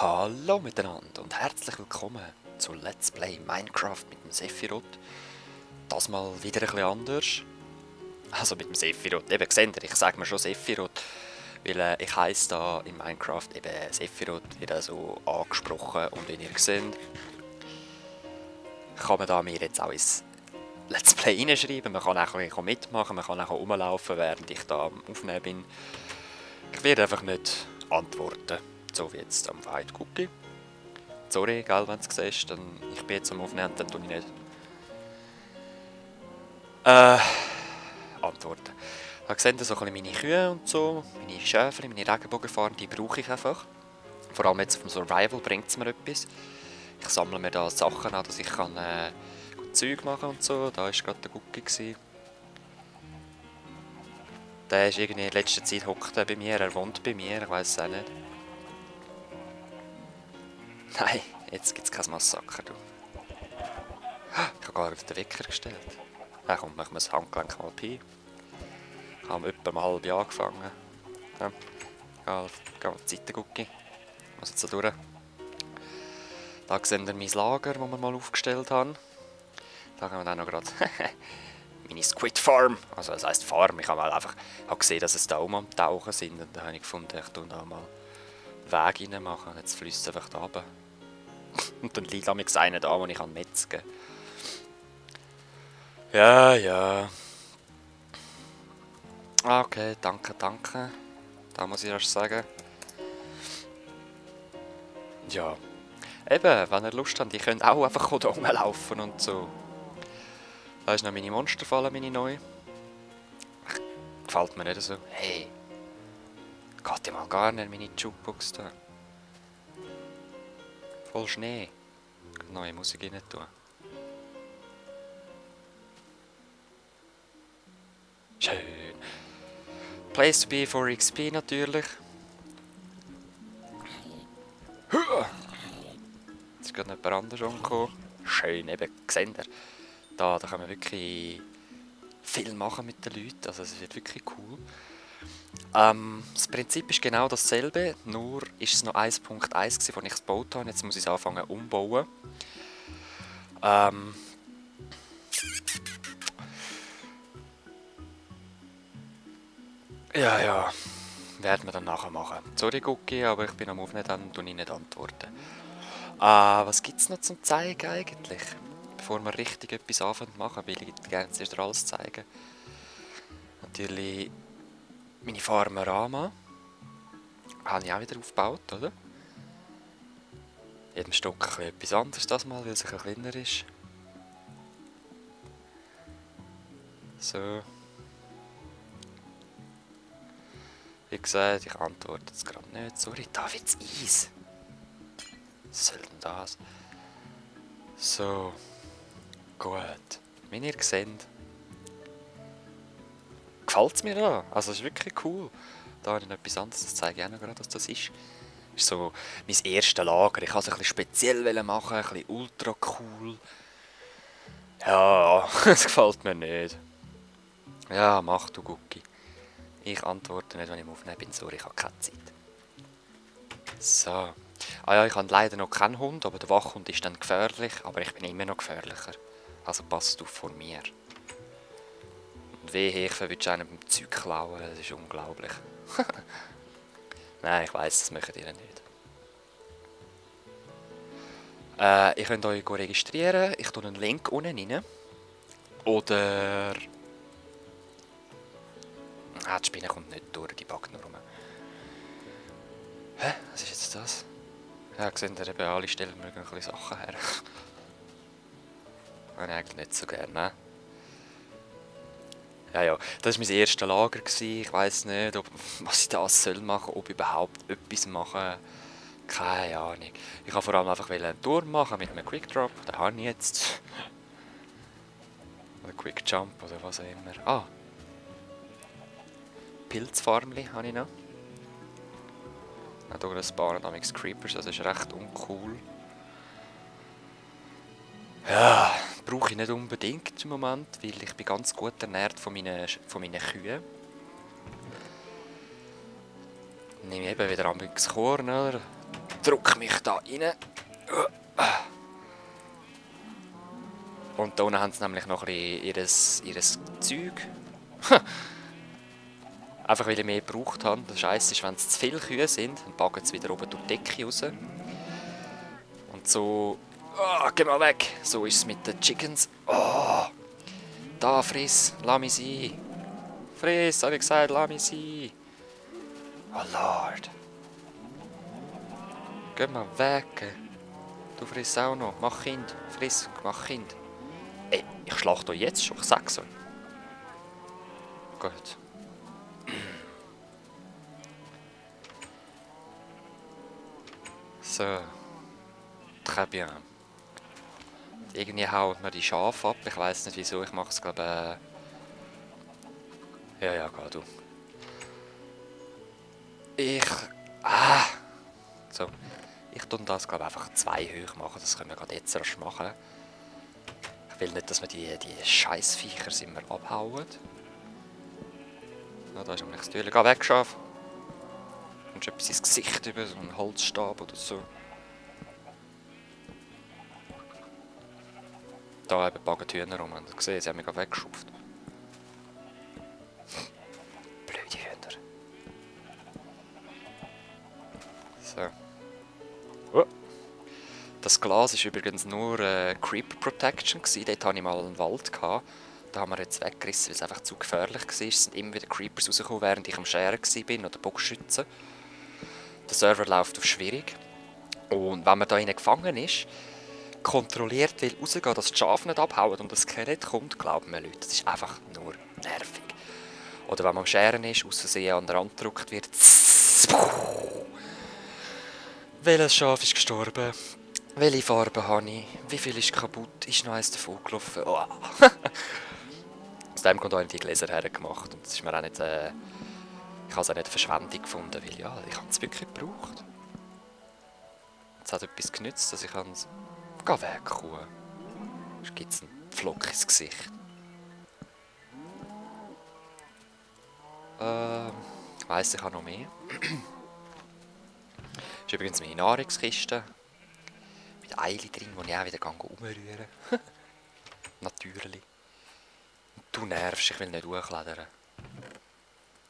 Hallo miteinander und herzlich willkommen zu Let's Play Minecraft mit dem Sephiroth. Das mal wieder ein bisschen anders. Also mit dem Sephiroth, eben seht ihr, ich sage mir schon Sephiroth, weil ich heisse da in Minecraft eben Sephiroth, wieder so angesprochen, und wie ihr seht, kann man da mir jetzt auch ins Let's Play reinschreiben, man kann auch ein bisschen mitmachen, man kann auch rumlaufen, während ich da am Aufnehmen bin. Ich werde einfach nicht antworten, so wie jetzt am White Cookie. Sorry, gell, wenn du es siehst, dann ich bin jetzt am Aufnehmen, dann tue ich nicht antworten. Da seht ihr so ein bisschen meine Kühe und so, meine Schäfchen, meine Regenbogenfarben, die brauche ich einfach. Vor allem jetzt auf dem Survival bringt es mir etwas. Ich sammle mir da Sachen an, dass ich kann, gut Zeug machen und so. Da war gerade der Cookie gewesen. Der ist irgendwie in letzter Zeit hockt bei mir, er wohnt bei mir, ich weiß es auch nicht. Nein, jetzt gibt es kein Massaker, du. Ich habe gar nicht auf den Wecker gestellt. Ja, komm, machen wir das Handgelenk mal Pi. Ich habe etwa um 1:30 angefangen. Ja, gehen wir die Seite gucken. Ich muss jetzt da durch. Da seht ihr mein Lager, das wir mal aufgestellt haben. Da haben wir dann noch gerade meine Squid Farm. Also das heisst Farm. Ich habe mal einfach gesehen, dass es da oben am Tauchen sind. Und dann habe ich gefunden, ich tue da mal Weg rein machen. Jetzt fließt es einfach da runter. Und dann liegt damals einer da, den ich metzgen kann. Ja, ja. Okay, danke, danke. Da muss ich erst sagen. Ja. Eben, wenn ihr Lust habt, ihr könnt auch einfach hier rumlaufen und so. Da ist noch meine Monsterfalle, meine neue. Gefällt mir nicht so. Hey. Geht ja mal gar nicht, meine Jukebox da. Voll Schnee. Neue Musik rein tun. Schön. Place to be for XP natürlich. Jetzt ist gerade jemand anderes angekommen. Schön, eben, seht ihr. Da können wir wirklich viel machen mit den Leuten. Also es wird wirklich cool. Das Prinzip ist genau dasselbe, nur ist es noch 1.1 als ich es gebaut habe. Jetzt muss ich es anfangen umbauen. Ja, werden wir dann nachher machen. Sorry Cookie, aber ich bin am Aufnehmen, dann tue ich nicht antworten. Was gibt es noch zum zeigen eigentlich? Bevor wir richtig etwas anfangen zu machen, will ich gerne zuerst alles zeigen. Natürlich meine Farmerama. Habe ich auch wieder aufgebaut, oder? Jedem Stock etwas anderes das mal, weil es ein bisschen kleiner ist. So. Wie gesagt, ich antworte jetzt gerade nicht. Sorry, da wird's Eis. Was soll denn das? So. Gut. Wie ihr seht, gefällt es mir da. Also es ist wirklich cool. Da habe ich noch etwas anderes, das zeige ich auch noch gerade, was das ist. Das ist so mein erstes Lager. Ich wollte es ein bisschen speziell machen, ein bisschen ultra cool. Ja, das gefällt mir nicht. Ja, mach du, Gucki. Ich antworte nicht, wenn ich im Aufnehmen bin. Sorry, ich habe keine Zeit. So. Ah ja, ich habe leider noch keinen Hund, aber der Wachhund ist dann gefährlich. Aber ich bin immer noch gefährlicher. Also passt auf vor mir. Und wehe, ich würde einem beim Zeug klauen. Das ist unglaublich. Nein, ich weiss, das möchtet ihr nicht. Ihr könnt euch registrieren. Ich tue einen Link unten rein. Oder... die Spinne kommt nicht durch, die backt nur rum. Hä? Was ist jetzt das? Ja, seht ihr, eben alle stellen mir ein bisschen Sachen her. Habe ich eigentlich nicht so gerne, ne? Ja, das war mein erstes Lager. Ich weiss nicht, was ich das machen soll, ob ich überhaupt etwas machen. Keine Ahnung. Ich wollte vor allem einfach einen Turm machen mit einem Quick Drop. Den habe ich jetzt. Oder Quick Jump oder was auch immer. Ah! Pilzfarmli habe ich noch. Hier spawnen damals Creepers, das ist recht uncool. Ja, brauche ich nicht unbedingt im Moment, weil ich bin ganz gut ernährt von meinen Kühen. Nehme ich eben wieder am Korn, oder? drücke mich da rein. Und da unten haben sie nämlich noch ein bisschen ihres Zeug. Einfach weil ich mehr gebraucht habe. Das Scheiße ist, wenn es zu viele Kühe sind, dann packen sie wieder oben durch die Decke raus. Und so... Oh, geh mal weg! So ist es mit den Chickens. Oh! Da, friss! Lass mich sein! Friss, habe ich gesagt, lass mich sein! Oh Lord! Geh mal weg! Du friss auch noch. Mach Kind. Friss, mach Kind. Ey, ich schlachte euch jetzt schon, ich sag's euch. Gut. So. Très bien. Irgendwie haut mir die Schafe ab. Ich weiss nicht wieso. Ich mach's glaube ja, geh du. So. Ich tue das glaube einfach 2 hoch machen. Das können wir gerade jetzt erst machen. Ich will nicht, dass wir die Scheissviecher immer abhauen. Ja, da ist nämlich das Türchen. Geh weg, Schaf. Und etwas ins Gesicht über so einen Holzstab oder so. Da eben packen die Hühner rum. Habt ihr gesehen? Sie haben mich gerade weggeschupft. Blöde Hühner. So. Oh. Das Glas war übrigens nur Creep Protection. Dort hatte ich mal einen Wald. Da haben wir jetzt weggerissen, weil es einfach zu gefährlich war. Es sind immer wieder Creepers rausgekommen, während ich am Scheren war oder Bogenschützen. Der Server läuft auf schwierig. Und wenn man da gefangen ist, kontrolliert will rausgehen, dass die Schafe nicht abhauen und das Skelett kommt, glauben mir Leute, das ist einfach nur nervig. Oder wenn man am Scheren ist, aus Versehen an den Rand gedrückt wird. Welches Schaf ist gestorben? Welche Farbe habe ich? Wie viel ist kaputt? Ist noch eins davon gelaufen? Oh. Aus dem kommt auch die Gläser hergemacht. Und das ist mir auch nicht, ich habe es auch nicht eine Verschwendung gefunden, weil ja, ich habe es wirklich gebraucht. Es hat etwas genützt, dass ich es... Geh weg, Kuh. Sonst gibt es einen Pflock ins Gesicht. Ich weiss, ich habe noch mehr. Das ist übrigens meine Nahrungskiste. Mit Eile drin, die ich auch wieder umrühren kann. Natürlich. Du nervst, ich will nicht hochklettern.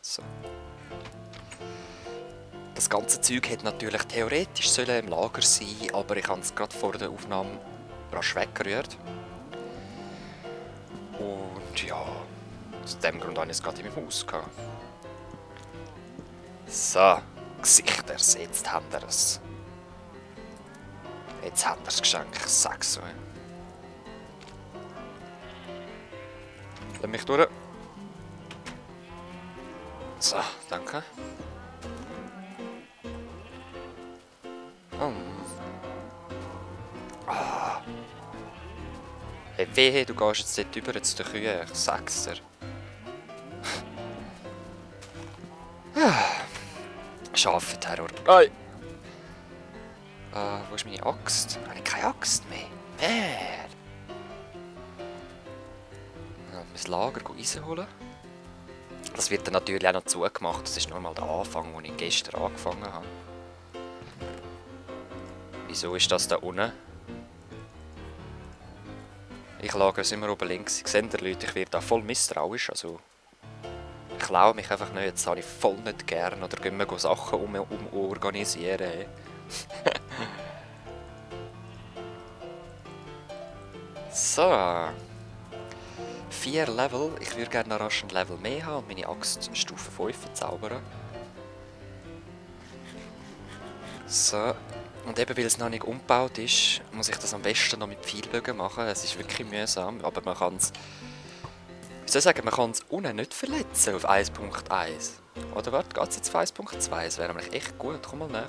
So. Das ganze Zeug hätte natürlich theoretisch im Lager sein, aber ich habe es gerade vor der Aufnahme rasch weggerührt. Und ja, aus dem Grund habe ich es gerade in meinem Haus gehabt. So, Gesichters, jetzt haben wir es. Jetzt haben wir das Geschenk, ich sag's so. Lass mich durch. So, danke. Ah. Hey, wehe, du gehst jetzt dort über zu den Kühen, ich sag's dir. Schafenterror. Ei! Wo ist meine Axt? Ich habe keine Axt mehr. Mehr! Mein Lager rausholen. Das wird dann natürlich auch noch zugemacht. Das ist nur mal der Anfang, den ich gestern angefangen habe. Wieso ist das da unten? Ich lagere es immer oben links. Ich sehe die Leute, ich werde da voll misstrauisch. Also, ich klaue mich einfach nicht. Das habe ich voll nicht gern. Oder gehen wir Sachen umorganisieren. So. 4 Level. Ich würde gerne noch rasch ein Level mehr haben und meine Axt Stufe 5 verzaubern. So. Und eben weil es noch nicht umgebaut ist, muss ich das am besten noch mit Pfeilbögen machen. Es ist wirklich mühsam, aber man kann es... Wie soll ich sagen, man kann es unten nicht verletzen auf 1.1. Oder warte, geht es jetzt auf 1.2? Das wäre nämlich echt gut. Komm mal näher.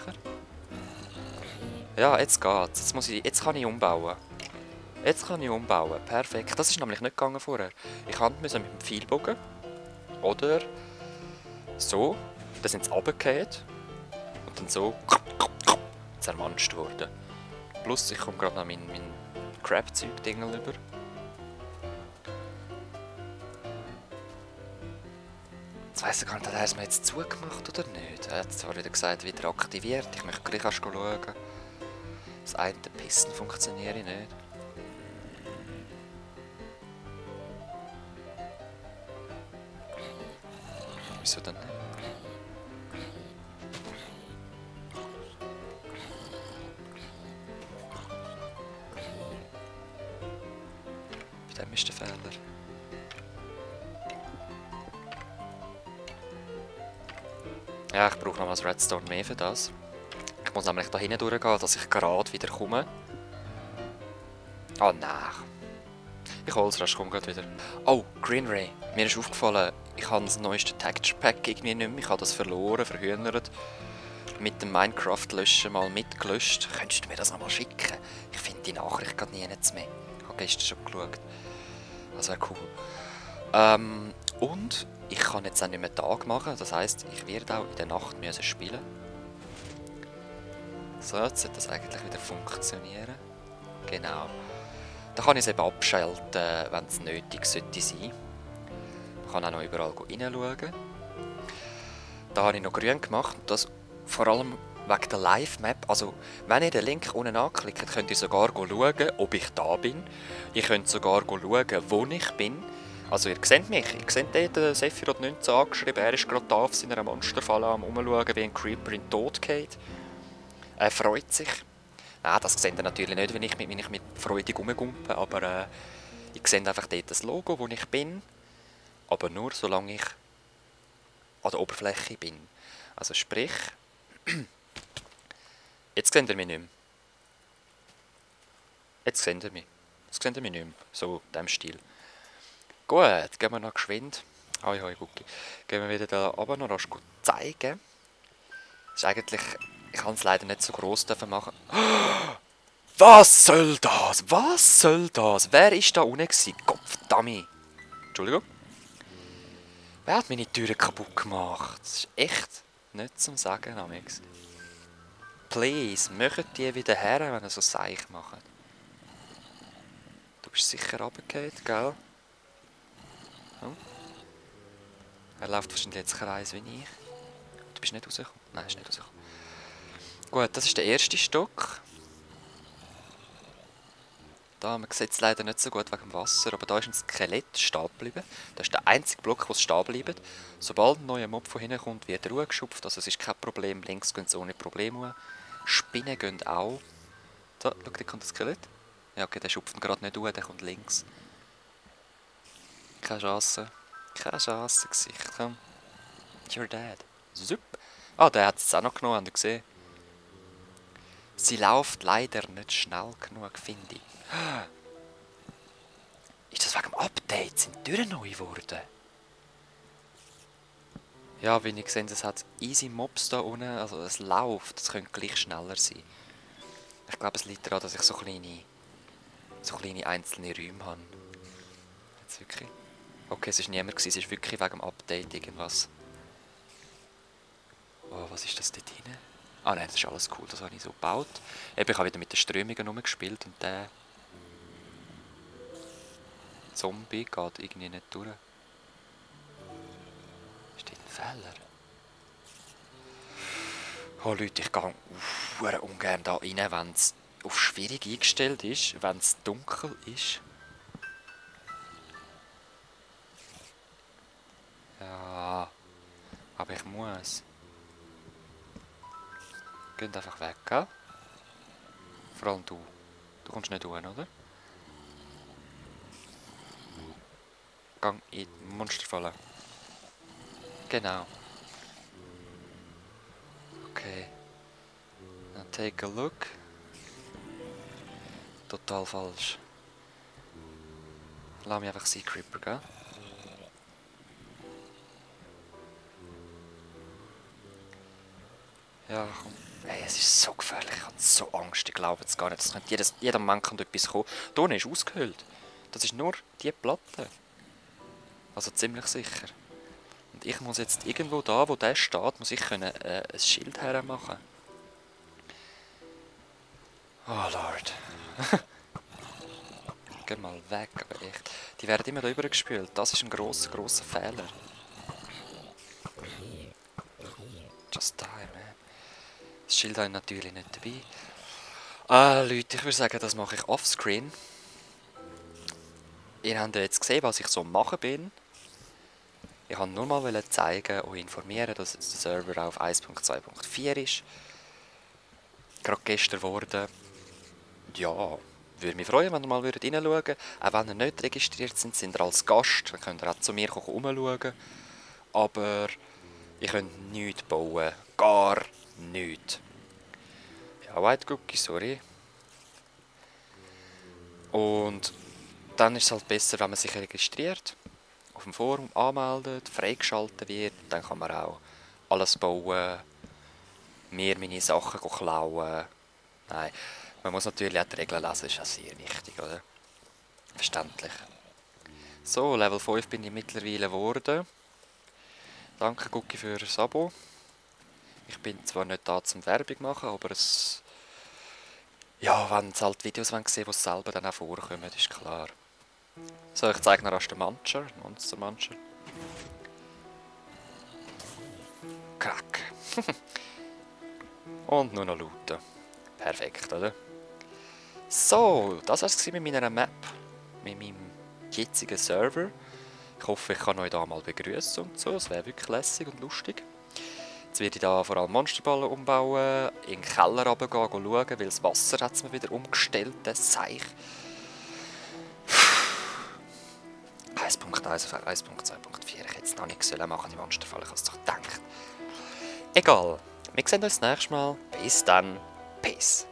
Ja, jetzt geht's. Jetzt kann ich umbauen. Jetzt kann ich umbauen. Perfekt. Das ist nämlich nicht gegangen vorher. Ich musste mit dem Pfeilbogen. Oder so. Dann sind sie runtergefallen. Und dann so zermanscht worden. Plus ich komme gerade noch mein Crab-Zeug-Dingel über. Jetzt weiss ich gar nicht, hat er es mir jetzt zugemacht oder nicht? Er hat zwar wieder gesagt, wieder aktiviert. Ich möchte gleich schauen. Das eine Pisten funktioniert nicht. Wieso denn nicht? Bei dem ist der Fehler. Ja, ich brauche noch das Redstone mehr für das. Ich muss nämlich da hinten durchgehen, dass ich gerade wieder komme. Oh nein. Ich hole es rasch, komm gerade wieder. Oh, Green Ray. Mir ist aufgefallen, ich habe das neueste Texture Pack irgendwie nicht mehr. Ich habe das verloren, verhühnert. Mit dem Minecraft-Löschen mal mitgelöscht. Könntest du mir das nochmal schicken? Ich finde die Nachricht gerade nie mehr. Ich habe gestern schon geschaut. Das wäre cool. Und ich kann jetzt auch nicht mehr Tag machen. Das heisst, ich werde auch in der Nacht müssen spielen. So, jetzt sollte das eigentlich wieder funktionieren. Genau. Da kann ich es eben abschalten, wenn es nötig sollte sein. Man kann auch noch überall reinschauen. Da habe ich noch grün gemacht. Das vor allem wegen der Live-Map. Also, wenn ihr den Link unten anklickt, könnt ihr sogar schauen, ob ich da bin. Ihr könnt sogar schauen, wo ich bin. Also, ihr seht mich. Ihr seht dort Sephiroth 19 angeschrieben. Er ist gerade da auf seiner Monsterfalle am Umschauen, wie ein Creeper in den Tod geht. Er freut sich. Nein, das seht ihr natürlich nicht, wenn ich mit freudig rumgumpe, aber ich sehe einfach dort das Logo, wo ich bin. Aber nur, solange ich an der Oberfläche bin. Also sprich, jetzt seht ihr mich nicht mehr. Jetzt seht ihr mich. Jetzt seht ihr mich nicht mehr. So, in diesem Stil. Gut, gehen wir noch geschwind. Hoi, Gucki. Gehen wir wieder da runter, noch rasch gut zeigen. Das ist eigentlich... Ich kann es leider nicht so gross machen. Was soll das? Was soll das? Wer ist da unten gewesen? Gottverdammt. Entschuldigung. Wer hat meine Türe kaputt gemacht? Das ist echt nicht zum Sagen, Amix. Please, möchtet die wieder her, wenn ihr so Seich macht. Du bist sicher runtergefallen, gell? Oh. Er läuft wahrscheinlich jetzt Kreis wie ich. Du bist nicht rausgekommen? Nein, ist nicht rausgekommen. Gut, das ist der erste Stock. Da, man sieht es leider nicht so gut wegen dem Wasser, aber da ist ein Skelett stehen geblieben. Das ist der einzige Block, wo es stehen bleibt. Sobald ein neuer Mob von hinten kommt, wird er geschupft, also es ist kein Problem. Links gehen sie ohne Probleme. Spinnen gehen auch. Da, schau, da kommt das Skelett. Ja, okay, der schupft ihn gerade nicht durch, der kommt links. Keine Chance. Keine Chance, Gesicht, komm. You're dead. Super. Ah, der hat es auch noch genommen, habt ihr gesehen? Sie läuft leider nicht schnell genug, finde ich. Ist das wegen dem Update? Sind die Türen neu geworden? Ja, wie ich gesehen habe, es hat easy Mobs da unten. Also es läuft, es könnte gleich schneller sein. Ich glaube, es liegt daran, dass ich so kleine einzelne Räume habe. Jetzt wirklich? Okay, es war niemand, es ist wirklich wegen dem Update irgendwas. Oh, was ist das dort hinten? Ah nein, das ist alles cool, das habe ich so gebaut. Eben, ich habe wieder mit den Strömungen rumgespielt und der Zombie geht irgendwie nicht durch. Ist das ein Fehler? Oh Leute, ich gehe ungern da rein, wenn es auf schwierig eingestellt ist, wenn es dunkel ist. Ja, aber ich muss. Geht einfach weg, gell? Vor allem du. Du kommst nicht durch, oder? Gang in die Monsterfalle. Genau. Okay. Now take a look. Total falsch. Lass mich einfach sein, Creeper, gell? Ja, komm. Hey, es ist so gefährlich. Ich habe so Angst. Ich glaube jetzt gar nicht. Das könnte jeder Mann kann etwas kommen. Da ist ausgehöhlt. Das ist nur die Platte. Also ziemlich sicher. Und ich muss jetzt irgendwo da, wo der steht, muss ich können, ein Schild hermachen. Oh Lord. Geh mal weg, aber echt. Die werden immer da übergespült. Das ist ein grosser Fehler. Just die, man. Das Schild habe ich natürlich nicht dabei. Leute, ich würde sagen, das mache ich offscreen. Ihr habt ja jetzt gesehen, was ich so machen bin. Ich wollte nur mal zeigen und informieren, dass der Server auf 1.2.4 ist. Gerade gestern geworden. Ja, würde mich freuen, wenn ihr mal reinschauen würdet. Auch wenn ihr nicht registriert seid, sind ihr als Gast. Dann könnt ihr auch zu mir herumschauen. Aber ihr könnt nichts bauen. Gar nichts. Ja, White Cookie, sorry. Und dann ist es halt besser, wenn man sich registriert, auf dem Forum anmeldet, freigeschaltet wird. Dann kann man auch alles bauen, mir meine Sachen klauen. Nein, man muss natürlich auch die Regeln lesen, ist auch sehr wichtig, oder? Verständlich. So, Level 5 bin ich mittlerweile geworden. Danke, Cookie, für das Abo. Ich bin zwar nicht da zum Werbung machen, aber es... Ja, wenn sie halt Videos sehen wollen, die selber dann auch vorkommen, ist klar. So, ich zeige noch erst den Muncher, Monster Muncher. Krack. Und nur noch looten. Perfekt, oder? So, das war es mit meiner Map. Mit meinem jetzigen Server. Ich hoffe, ich kann euch da mal begrüßen und so. Es wäre wirklich lässig und lustig. Jetzt werde ich da vor allem Monsterballen umbauen, in den Keller runtergehen, schauen, weil das Wasser hat es mir wieder umgestellt, das Seich. 1.1 auf 1.2.4. Ich hätte es noch nicht machen, die Monsterfalle, ich habe es doch gedacht. Egal, wir sehen uns das nächste Mal. Bis dann. Peace.